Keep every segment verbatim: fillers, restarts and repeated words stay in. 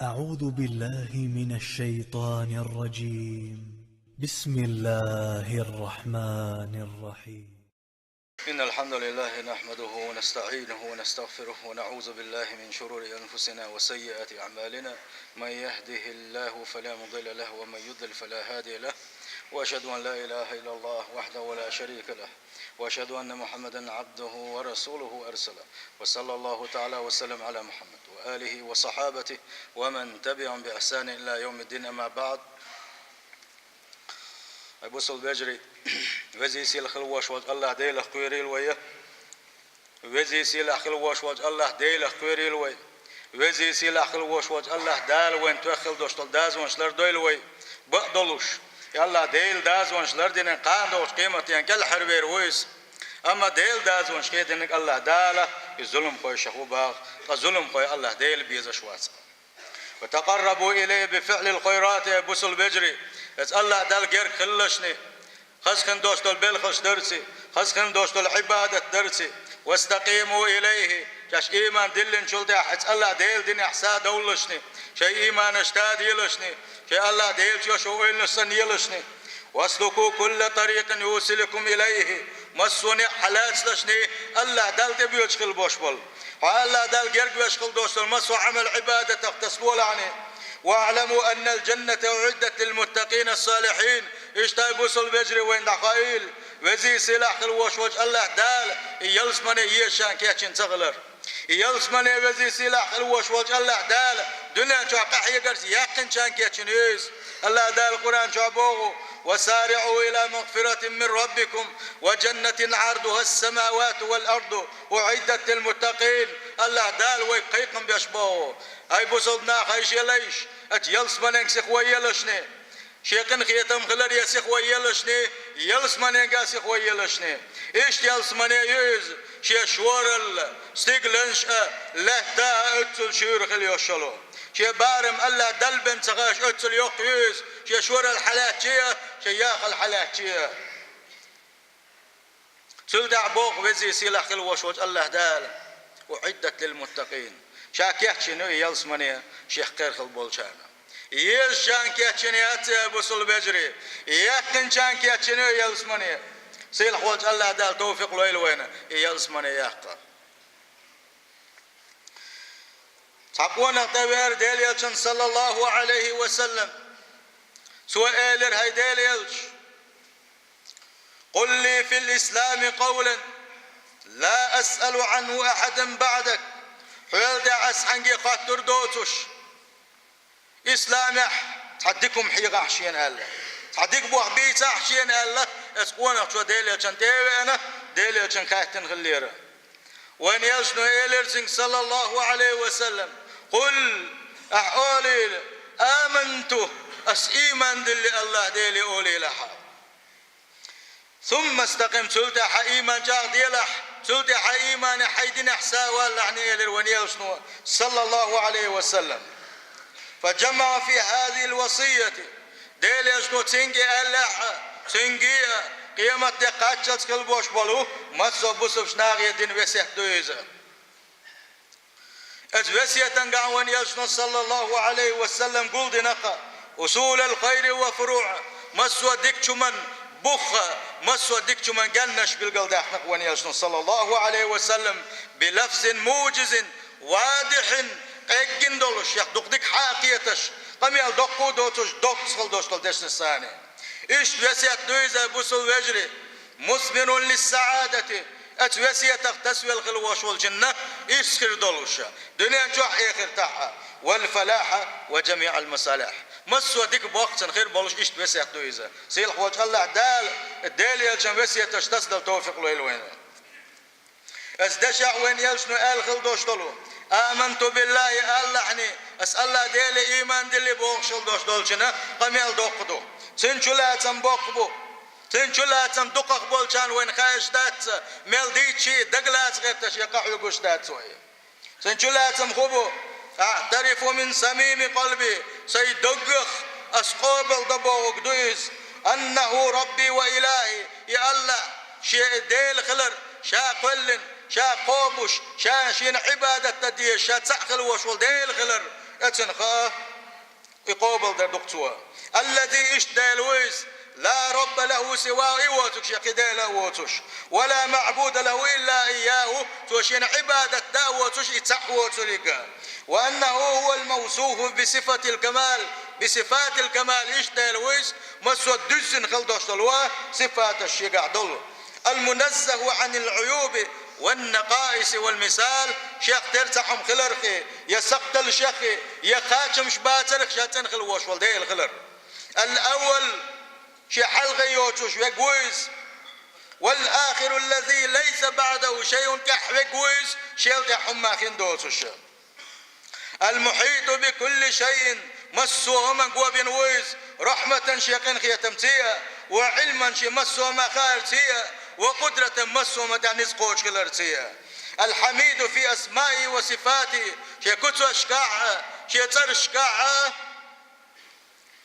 أعوذ بالله من الشيطان الرجيم. بسم الله الرحمن الرحيم. إن الحمد لله نحمده ونستعينه ونستغفره ونعوذ بالله من شرور أنفسنا وسيئات أعمالنا. من يهده الله فلا مضل له ومن يضلل فلا هادي له. وأشهد أن لا إله إلا الله وحده لا شريك له. وأشهد أن محمدا عبده ورسوله أرسله. وصلى الله تعالى وسلم على محمد وآله وصحابته ومن تبعهم بإحسان إلى يوم الدين. أما بعد. Ай, бусалба вежарий, везий-сийлахь хила волаш волчу АллахӀ-Делах кхерийла вай. Везий-сийлахь хила волаш волчу АллахӀ-Делах кхерийла вай. Везий-сийлахь хила волаш волчу АллахӀ-Дала вайна тоьхна хила долуш долу дозанаш лардойла вай. Бакъдолуш, и АллахӀ-Делан дозанаш лардина кхана догӀучу къематдийнахь кӀелхьарвер ву иза. Амма Делан дозанаш хедийнарг АллахӀ-Дала, и зуламхой шех ву боху, ткъа зуламхой АллахӀ-Дела безаш вац. وتقربوا إليه بفعل الخيرات, ай, бусалба вежарий, иза АллахӀ-Далла герга хилалашни, хаза хин долуш долу белхалш дарций, хаза хин долуш долу Ӏибадат дарций, واستقيموا إليه, шаьш ийман диллинчул тӀаьхьа иза АллахӀ-Делан динехь са довлалашни, шайн ийманаш таделашни, шайн АллахӀ-Делан чу йолуш ойланаш санна елашни. واسلكوا كل طريق يوصلكم إليه, массо а некъ хьан лацалашни, АллахӀ-Далла тӀебоьдуш хила бош болу. Хьо АллахӀ-Далла герга веш хила долуш долу массо а Ӏамал-Ӏибадатах тасалолахьни. واعلموا أن الجنة أعدت للمتقين الصالحين. Иштта, ай, бусалба вежарий, вайна дӀахоийла, везий-сийлахь хила волуш волчу АллахӀ-Дала и ялсамане езачарна кечйина ца хилар. И ялсамане везий-сийлахь хила волуш волчу АллахӀ-Дала дуьнен чохь къахьегарца яьккхинчарна кечйина ю иза. АллахӀ-Дала Къуръан чохь боху: وسارعوا إلى مغفرة من ربكم وجنة عرضها السماوات والأرض أعدت للمتقين. АллахӀ-Дала вайга кхайкхам беш боху: ай, бусалба нах, хьайша елайша, оцу ялсаманенга сиха вай елашни. Шен къинхетам хиларе сиха вай елашни, ялсаманенга сиха вай елашни. Иштта ялсамане ю иза, шен шоралла, стигланаш а, лаьтта а оццул шуьйра хила йолуш йолу. Шен барам АллахӀ-Далла бен ца хууш, оццул йоккха ю иза, шен шоралла хьалаьцча а, шен яхалла хьалаьцча а. Цул тӀаьхьа боху везий-сийлахь хила волуш волчу АллахӀ-Дала: أعدت للمتقين. Ша кечйина ю и ялсамане шех кхерхина болчарна. Езачарна кечйина яц, ай, бусалба вежарий, яьккхинчарна кечйина ю и ялсамане. Сийлахь волчу АллахӀ-Дала тавфикъ лойла вайна и ялсамане яккха. Цхьа къонах тӀевеара Делан Элчанна, саллаллаху Ӏалайхи ва саллам. Цо элира: хӀай Делан Элча, قل لي في الإسلام قولا لا أسأل عنه أحدا بعدك. Хьоьл тӀехь ас хьаьнге хоттур доцуш, исламехь цхьа дика хӀума хьехахь шена аьлла, цхьа дика бохь бийцахь шена аьлла, оцу къонахчо Делан Элчанна тӀе а веана, Делан Элчанна хаьттина хиллера. Вайн Элчано элира цуьнга, саллаллаху Ӏалайхи ва саллам: قل, ахь олийла: آمنت, ас ийман дилли АллахӀ-Деле, олийла ахьа. ثم استقم, цул тӀаьхьа хьан ийман чӀагӀделахь, цул тӀаьхьа хьан иймане, хьайн динехь са валалахьни, элира вайн Элчано, саллаллаху Ӏалайхи ва саллам. فجمع في هذه الوصية, Делан Элчано цуьнга аьллехь а, цуьнга а къематде кхаччалц хила бош болу массо а бусалбачу нахе дина весет ду иза. Оцу весетан гахь вайн Элчано, саллаллаху Ӏалайхи ва саллам, гулдина-кх أصول الخير وفروعه, массо а дикачу хӀуман бух а, массо а дикачу хӀуман геннаш билгалдаьккхина-кх вайн Элчано, саллаллаху Ӏалайхи ва саллам, بلفظ موجز واضح, къеггина долуш, я дукха дика хьакхеташ, къамел доккха а доцуш, доккха хила долуш долу дешнаш санна. Иштта весет ду иза, бусалба вежарий, مثمر للسعادة, оцу весетах тасавелла хила вош волчунна ирс хир долуш, дуьнен чохь а, эхартахь а, والفلاح وجميع المصالح. Массо а дика боккхачун хир болуш иштта весет ду иза. Сийлахь волчу АллахӀ-Дала Делан Элчан весеташ тасадала тавфикъ лойла вайна. Оцу дешехь вайн Элчано аьлла хила долуш долу: آمنت بالله, аллахьни, ас АллахӀ-Деле ийман дилли бохуш хила долуш долчунна къамел доккха ду. Цуьнан чулацам боккха бу. Цуьнан чулацам дукхах болчарна вайна хаьаш дац, мел дийцча а дагалаца гӀерташ я къахьоьгуш дац вай. Цуьнан чулацам хӀун бу? أعترف من صميم قلبي, сайн даггах ас къобалдо бохург ду иза, أنه ربي وإلهي, и АллахӀ, шен Дела хилар, ша кхоьллина, ша кхобуш, ша шена Ӏибадат дан дезаш, ша цхьаъ хила вош волу Дела хилар, Эцан хаа, и къобалдар дукха цо. الذي, иштта Дела ву иза, لا رب له سواه, и воцург шен кхин Дела а воцуш, ولا معبود له إلا إياه, цо шена Ӏибадат да а воцуш, и цхьаъ воцург. وأنه هو الموصوف بصفة الكمال, بصفات الكمال, иштта Дела ву иза, массо а дуьззина хила долуш долу а сифаташ шегахь долу. المنزه عن العيوب والنقائص والمثال, шех тера цхьа хӀума хиларх, я сакхталлашех, я кхачамаш бацарх ша цӀена хила вош волу Дела хилар. الأول, шен хьалхе йоцуш верг ву иза. والآخر الذي ليس بعده شيء, тӀехь верг ву иза, шел тӀехь хӀумма хин доцуш. المحيط بكل شيء, массо а хӀуманна го бина ву иза, رحمة, шен къинхетамца а, وعلما, шен массо а хӀума хаарца а, وقدرة, массо а хӀума тӀехь ницкъ кхочуш хиларца а. الحميد في أسمائه وصفاته, шен куьцашкахь а, шен цӀерашкахь а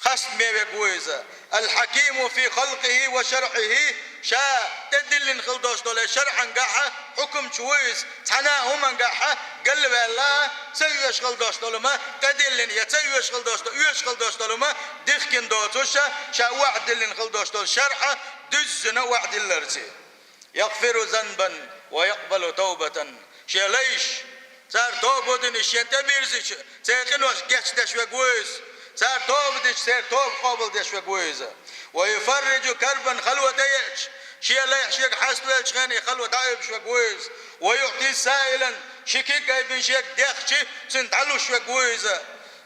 хастаме верг ву иза. الحكيم في خلقه وشرعه, ша тӀедиллина хила долуш долу шарӀангахь а хьукумча ву иза, цхьана а хӀумангахь а галваьлла, ца оьшуш хила долуш долу хӀума тӀедиллина, я ца оьшуш хила долуш долу, оьшуш хила долуш долу хӀума дихкина доцуш а, ша охьадиллина хила долуш долу шарӀ дуьззина охьадилларца. يغفر ذنبا ويقبل توبة. Шен лайш, цара тоба дина шена тӀебирзича, церан къинош гечдеш верг ву иза. Цара тоба дича, церан тоба къобалдеш верг ву иза. ويفرج كربا, халван тӀееача, шен лайх шега хьаставеллачу хенахь и халван дӀаоьбуш верг ву иза. ويعطي سائلا, ши куьг айбина шега дехча, цуьнан дӀалуш верг ву иза.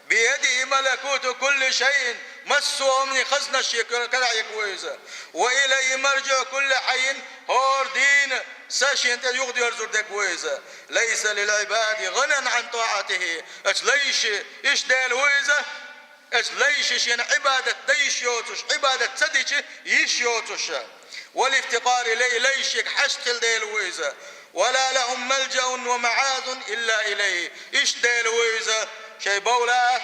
بيده ملكوت كل شيء, массо а хӀуманийн хазнаш шен карахь ерг ву иза. وإليه مرجع كل حي, хӀора дийна са шена тӀе юхадоьрзур дерг ву иза. ليس للعباد غنى عن طاعته. Оцу лайша, иштта Дела ву иза, оцу лайша шена Ӏибадат дан йиш йоцуш, Ӏибадат ца дича йиш йоцуш. والافتقار إليه, лайша шега хьашт хила Дела ву иза. ولا لهم ملجأ ومعاذ إلا إليه. Иштта Дела ву иза, шайн бовла а,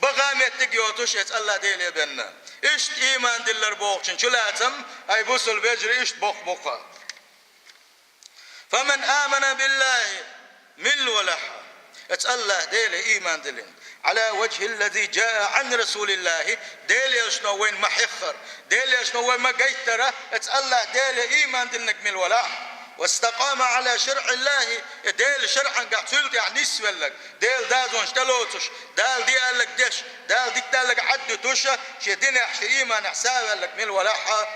баха а меттиг йоцуш, оцу АллахӀ Деле бен. Иштта ийман диллар бохучун чулацам, ай бусалба вежарий, иштта боккха бу-кх. فمن آمن بالله, милла валахь, оцу АллахӀ Деле ийман диллина, على وجه الذي جاء عن رسول الله, Делан элчано вайна ма-хьеххара, Делан элчано вайна ма-гайттара, оцу АллахӀ Деле ийман диллинарг милла валахь, واستقام على شرع الله, и Делан шарӀангахь цул тӀаьхьа нисвелларг, Делан дозанаш тӀелоцуш, Дала де аьлларг деш, Дала дита аьлларг Ӏаддуьтуш, шен динехь, шен ийманехь саваьлларг милла валахь,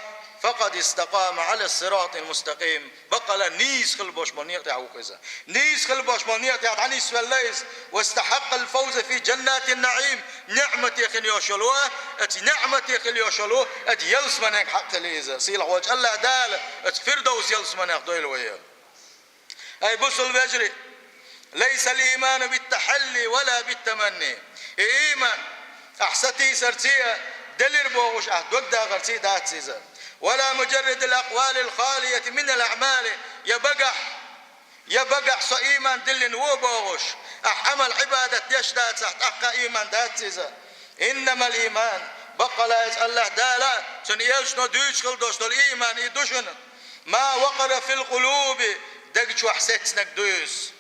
فقد استقام على الصراط المستقيم. Баккъала нийса хила болуш болу некъа тӀехь ву-кх иза. Нийса хила болуш болу некъа тӀехь дӀанисвелла иза. واستحق الفوز في جنات النعيم. НеӀмате хила йолуш йолу, оцу неӀмате хила йолуш йолу, оцу ялсаманега хьакъ хили иза. Сийлахь волчу АллахӀ Дала оцу Фирдовс ялсаманех дойла вай. Ай бусалба вежарий, ليس الإيمان بالتحلي ولا بالتمني. И ийман ахь сатийсарций а, делира бохуш ахь догдахарций дац иза. ولا مجرد الأقوال الخالية من الأعمال. Я багахь, я багахь со ийман диллина ву бохуш, ахь Ӏамал-Ӏибадат деш дацахь, тӀаккха ийман дац иза. إنما الإيمان, баккъала иза АллахӀ Дала, цуьнан элчано дуьйцуш хила долуш долу ийман и ду шуна. ما وقر في القلوب, даг чохь сецнарг ду иза.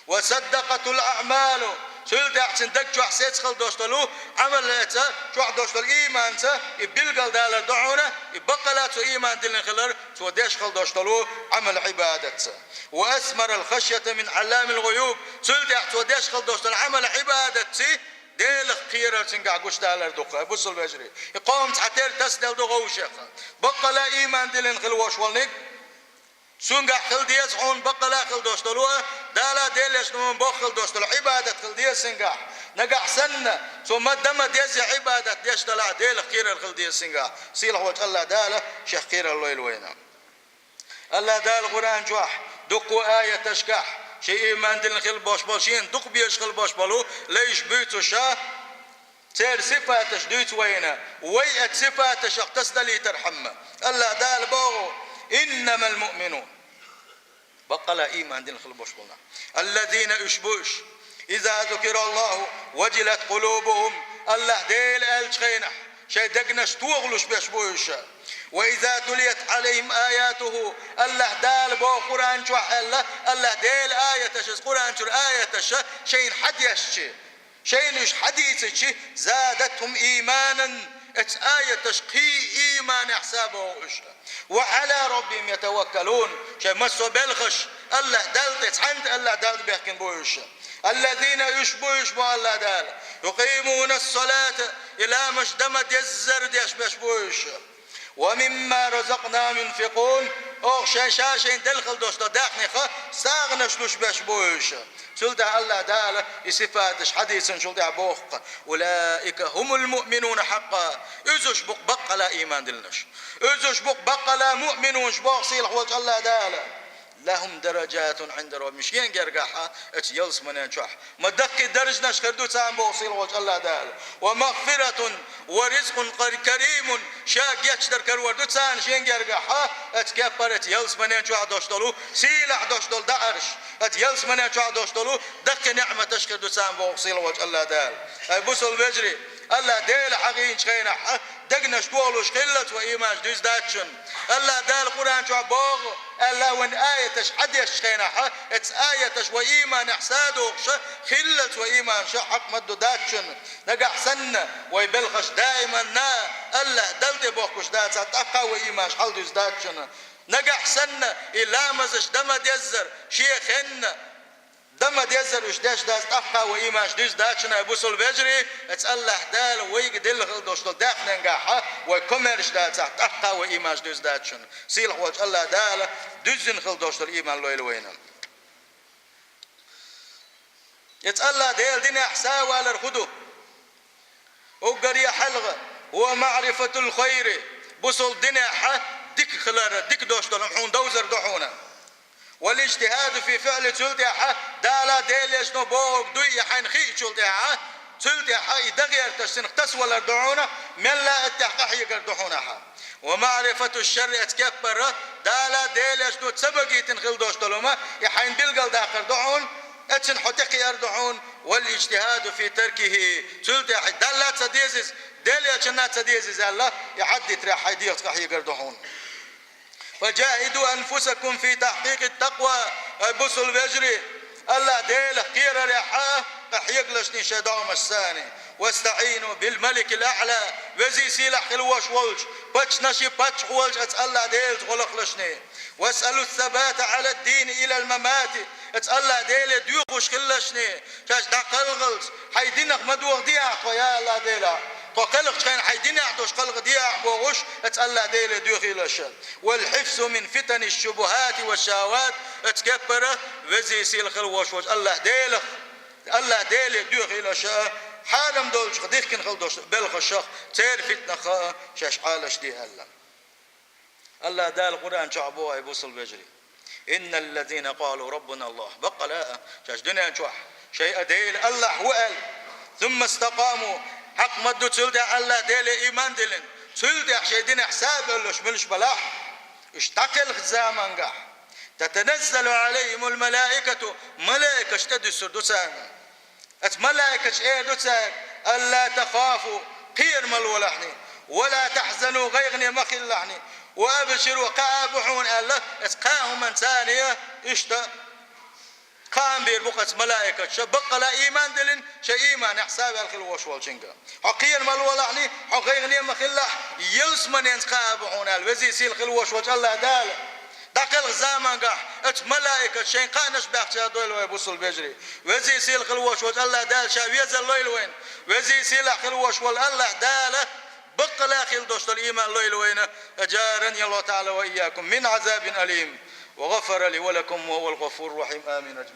وصدقته الأعمال, цул тӀаьхьа цуьнан даг чохь сецна хила долуш долу Ӏамал, эца чохь долуш долу ийманца, и билгалдалар ду хьуна, и баккъала цо ийман диллина хилар, цо деш хила долуш долу Ӏамал-Ӏибадатца. وأثمر الخشية من علام الغيوب, цул тӀаьхьа цо деш хила долуш долу Ӏамал-Ӏибадатций Делах кхерар цуьнгахь гучудалар ду-кх, бусалба вежарий. И кхо хӀума цхьатерра тасаделла ду вовшех. Баккъала ийман диллина хила волуш волниг, цуьнгахь хила деза хьуна баккъала хила долуш долу, Дала Делан элчано боху хила долуш долу Ӏибадат хила деза цуьнгахь. Нагахь санна, цо ма-, дан ма-дезза Ӏибадат деш далахь, Делах кхерар хила деза цуьнгахь. Сийлахь волчу АллахӀ Дала шех кхерар лойла вайна. АллахӀ Дала Къуръан чохь дуккха а аяташкахь шен ийман диллина хила болуш болу, шена дукха безаш хила болуш болу лайш буьйцуш а, церан сифаташ дуьйцу вайна, вай оцу сифаташах тасадалийтархьама. АллахӀ Дала боху: إنما المؤمنون. Баккъала ийман диллина хила болуш болу нах. الذين, уьш бу уьш, إذا ذكر الله وجلت قلوبهم, АллахӀ Дела аьллачу хенахь, шайн дегнаш тохалуш берш бу уьш. وإذا تليت عليهم آياته, АллахӀ Дала боху Къуръан чохь аьлла, АллахӀ Делан аяташ, иза Къуръан чуьра аяташ шайна хьадешча, Шайна уьш хьадийцича, زادتهم إيمانا, эцу аяташ кхин ийманехь сабо уьш. وعلى ربهم يتوكلون, шайн массо а белхаш АллахӀ Далла тӀе, цхьанна АллахӀ Далла тӀе бехкина бу уьш. الذين, уьш бу уьш боху АллахӀ Дала, يقيمون الصلاة, и ламаш дан ма-деззара деш беш бу уьш. ومما رزقناهم ينفقون, оха шайн, ша шайна делла хила долуш долу даьхнех сагӀанаш луш беш бу уьш. Цул тӀаьхьа АллахӀ Дала и сифаташ хьадийцинчул тӀаьхьа боху-кх: أولئك هم المؤمنون حقا, уьзуш бу-кх баккъала ийман диллинарш. Уьзуш бу-кх баккъала муъминунаш боху сийлахь волчу АллахӀ Дала. لهم درجات عند ربهم, шен гергахь а, эцу ялсаманен чохь ма даккхий даржанаш хир ду царна боху сийлахь волчу АллахӀ Дала. ومغفرة ورزق كريم, ша гечдар карор ду царна шен гергахь а, эцу кеппара, эцу ялсаманен чохь долуш долу сийлахь долуш долу даӀарш, эцу ялсаманен чохь долуш долу даккхий неӀматаш хир ду царна боху сийлахь волчу АллахӀ Дала. Ай, бусалба вежарий, АллахӀ Дела хьахийначу хенахь а, дегнаш тохалуш хиллалц вай ийманаш дуьзна дац шуна. АллахӀ Дала Къуръан чохь боху аьлла, вайн аяташ хьадешчу хенахь а, эцу аяташ вай ийманехь садоӀуш хиллалц вай ийманаш хьакъ ма-дду дац шуна. Нагахь санна вай белхаш даиманна АллахӀ Далла тӀе бохкуш дацахь, тӀаккха вай ийманаш хьалдуьзна дац шуна. Нагахь санна и ламазаш дан ма-деззара, шен хенна дан ма-деззара уьш деш дац, тӀаккха вай ийманаш дуьзна дац шуна, ай бусалба вежарий, эцу АллахӀ Дала вайга делла хила долуш долу даьхненгахь а вай комаьрша дацахь, тӀаккха вай ийманаш дуьзна дац шуна. Сийлахь волчу АллахӀ Дала дуьззина хила долуш долу ийман лойла вайна. Эцу АллахӀ Делан динехь савалар хӀун ду? Уггаре хьалха, هو معرفة الخير, бусалба динехь дика хилар, дика долуш долу хӀума хьуна довзар ду хьуна. والاجتهاد في فعله, цул тӀаьхьа Дала Делан Элчано бохург дуй и хьайна хиъчул тӀаьхьа, цул тӀаьхьа и дан гӀерташ цунах тасавалар ду хьуна, мел а эццехь къахьегар ду хьуна ахьа. ومعرفة الشرع, эцу кеппара Дала Делан Элчано ца багийтина хила долуш долу хӀума и хьайна билгалдаккхар ду хьуна, эццахь хьо тӀекхиар ду хьуна, والاجتهاد في تركه, цул тӀаьхьа Далла а ца деза иза, Делан Элчанна а ца деза иза аьлла, и хьаддитарехь хьайн дегӀаца къахьегар ду хьуна. فجاهدوا أنفسكم في تحقيق التقوى, ай бусалба вежарий, АллахӀ Делах кхерарехь а къахьегалашний шайн догӀмашца. واستعينوا بالملك الأعلى, везий сийлахь хила вош волчу, паччахьашийн паччахь волчу эцу АллахӀ Делаца гӀо лахалашний. واسألوا الثبات على الدين إلى الممات, эцу АллахӀ Деле доьхуш хилалашний, шаьш дӀакхалхалц, хьайн динах ма дохадехьа тхо, я АллахӀ Дела, тхо кхелхачу хенахь хьайн динехь долуш кхалхадехьа бохуш, эцу АллахӀ Деле доьхийлаш. والحفظ من فتن الشبهات والشهوات, эцу кеппара везий сийлахь хила вош волчу АллахӀ Делах, АллахӀ Деле доьхийлаш, хьарам долчух дихкина хила долуш белхашах, церан фитнах шаьш Ӏалашде аьлла. АллахӀ Дала Къуръан чохь боху, ай бусалба вежарий: إن الذين قالوا ربنا الله, баккъала а, шаьш дуьнен чохь шайн а Дела АллахӀ ву аьлла, ثم استقاموا, хьакъ ма-дду цул тӀаьхьа АллахӀ Деле ийман диллина, цул тӀаьхьа шайн динехь сабевллаш муьлш балахь, уьш дӀакхелхачу замангахь, تتنزل عليهم الملائكة, малайкаш тӀедуьссур ду царна. Эцу малайкаша эр ду цаьрга: ألا تخافوا, кхера ма лолахьний, ولا تحزنوا, гӀайгӀане ма хилалахьний, وأبشروا, кхаъ а бу хьуна аьлла, эцу кхаа хӀуманца царна иштта кхаам бийр бу-кх эцу малайкаша, баккъала ийман диллина, шайн ийманехь саваьлла хила вош волчуьнга. Хьо кхера ма лолахьний, хьо гӀайгӀане ма хилалахь, ялсаманенца кхаъ а бу хьуна аьлла, везий сийлахь хила вош волчу АллахӀ Дала. ДӀакхелхачу замангахь эцу малайкаша шайн кхаънаш баьхча дойла вай, бусалба вежарий. Везий сийлахь хила вош волчу АллахӀ Дала ша везар лойла вайна. Везий сийлахь хила вош волу АллахӀ Дала баккъала хила долуш долу ийман лойла вайна. أجارني الله تعالى وإياكم من عذاب أليم، وغفر لي ولكم، وهو الغفور الرحيم. آمين.